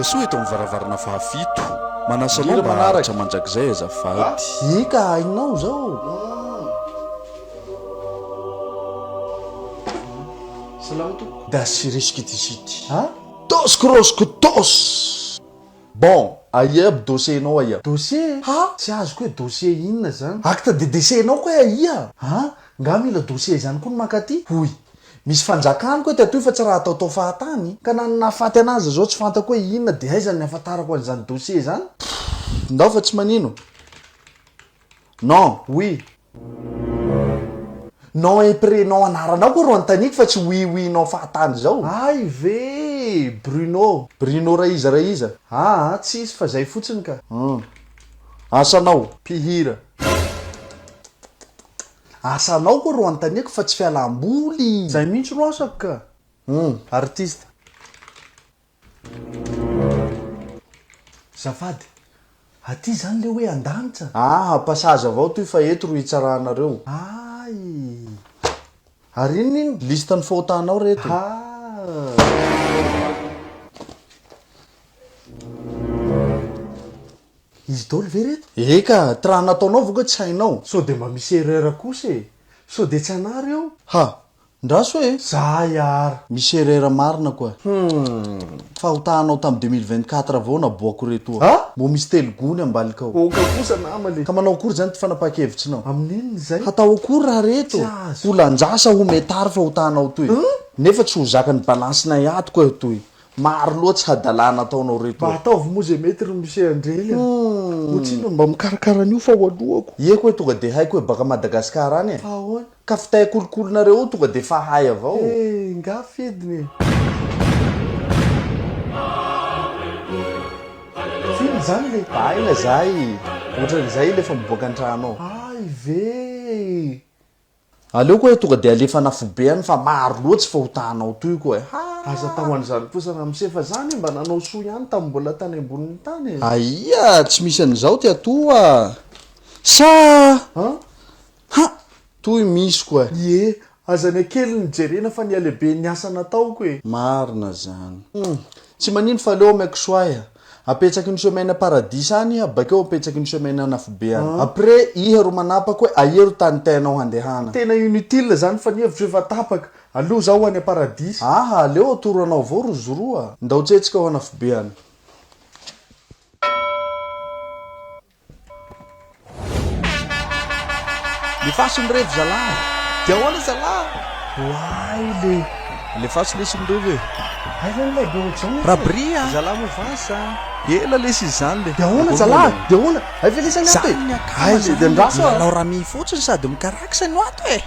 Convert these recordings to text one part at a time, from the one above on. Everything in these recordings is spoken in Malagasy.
Tongasoa eto amin'ny varavarana fahafito. Manasa anao Indrindra mba manaraka. haharitra mandrakizay azafady. Eka hainao zao. Salama tompoko. Dasy risque dizity. A? Dos krosiko dos! Bon, aia aby dossier-nao aia? Dossier? Ha? Tsy azoko hoe dossier inona zany? Acte de décès-nao koa aia? Ha? Nga mila dossier zany koa ny mankaty? Hoy. Misy fanjakana koa eto atoy fa tsy raha ataotao fahatany. Ka na ny nahafaty anazy zao tsy fantako hoe inona de aiza ny ahafantarako an'izany dossier zany? Pfff, ndao fa tsy manino. Non, oui. Nom et prénom anaranao koa ro anontaniako fa tsy oui oui non fahatany zao. Hay ve e! Bruno. Bruno ra iza ra iza? Aa tsisy fa zay fotsiny ka. Hum. Asanao? Mpihira. Asanao koa ro anontaniako fa tsy fialamboly. Zay mihitsy ro asako ka. Hum. Artiste. Zafady, aty zany le hoe andanitra? Aha, passage avao toy fa eto ro hitsaranareo. Hay! Ary inona iny? Liste ny fahotanao reto. Ha! Izy daholo ve reto? Eka, ty raha nataonao ve koa tsy hainao? Sao de mba misy erreur kosa e! Sao de tsy anah reo? Ha! Ndraso e! Zahay ary! Misy erreur marina koa. Humm. Fahotahanao tam 2024 avao naboako retoa. A! Mbô misy telo gony ambalika ao. Oka kosa nama le. Ka manao akory zany ty fanapahan-kevitsinao? Amin'inona izay? Hatao akory raha reto? Tsy azo. Ho lanjasa ho metary fahotanao toy. Hum! Nefa tsy ho zakan'ny balance-nay ato koa toy. Maro loatsy hadalana ataonao reto. Mba ataovy moa ze mety ry Monsieur Andrely a! Humm. Ohatrinona mba mikarakara an'io fa ho aloako. Ie koa tonga de haiko hoe baka Madagascar any e. Fa ahoana? Ka fitay kolikolinareo ao tonga de fa hay avao. Eh nga fidiny e. F'inona zany le. Baina zay. Ohatran'izay le efa miboaka an-trano ao. Hay ve e. Aleoko hoe tonga de alefa anafobe any fa maro loatsy fahotanao toy koa e. Haa. Aza atao an'izany kosa ramose fa za anie mba nanao soa ihany tamin'ny mbola tany ambonin'ny tany e. Aia tsy misy an'izao ty atoa sa. An? Ha! Toy misy koa e. Ie, aza ny hakeliny no jerena fa ny halehiben'ny asa nataoko e. Marina zany. Hum. Tsy manino fa aleo omeko soa iha. Apetsaky ny semaine paradisa any iha, bakeo apetsaky ny semaine anafobe any. Après iha ro manapaky hoe aia ro tany tianao handehana. Tena inutile zany fa ny hevitro efa tapaka. Aleo zaho ho any paradisa. Aha, aleo atoro anao avao ro zoroa. Ndao tsetsika ho anafobe any. Lefaso ny revy zalahy. Dia ahoana zalahy? Oay le. Lefaso lesy ny revy e. Aiza ny lay be ohatr'izao nefa e? Rabri a. Zalahy mouvance a. Ela lesy izy izany le. Dia ahoana zalahy? Dia ahoana? Hay ve lesy any ato e? Zany ny akama zany. Hay le, dia andraso a. Milalao rami fotsiny sady mikaraksa no ato e.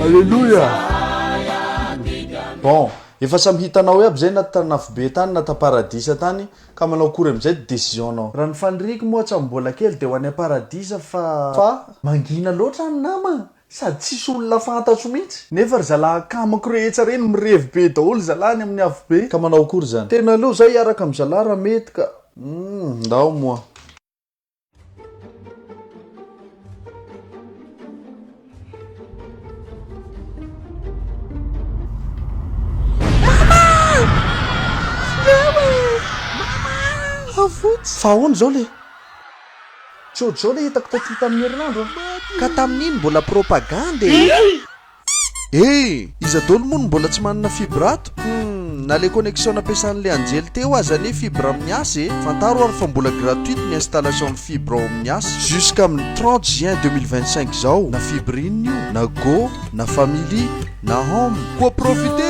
Aleloia! Bon, efa samy hitanao iaby zay na tanafobe tany na ta-paradisa tany, ka manao akory amizay ty décision-nao? Raha ny faniriako moa hatramin'ny mbola kely dia ho any am-paradisa fa. Fa? Mangina loatra any nama! Sady tsisy olona fantatro mihitsy. Nefa ry zalahy akamako rehetra reny mirevy be daholo zalahy any amin'ny afobe. Ka manao akory izany? Tena aleo zay hiaraka am zalahy raha mety ka. Humm, ndao moa. Mama! Mama! Mama! Fa ahoana izao le? Tsy ohatr'izao ilay hitako taty tamin'ny herinandro an! Ka tamin'iny mbola propagande e! Eh! Iza daholo moa no mbola tsy manana fibre ato? Hum, na le connexion nampiasan'le anjely teo aza anie fibre amin'ny asa e! Fantaro ary fa mbola gratuite ny installation ny fibre ao amin'ny asa jusqu'amin'ny 30 juin 2025 izao, na fibre inona io, na go, na family, na home. Koa profitez!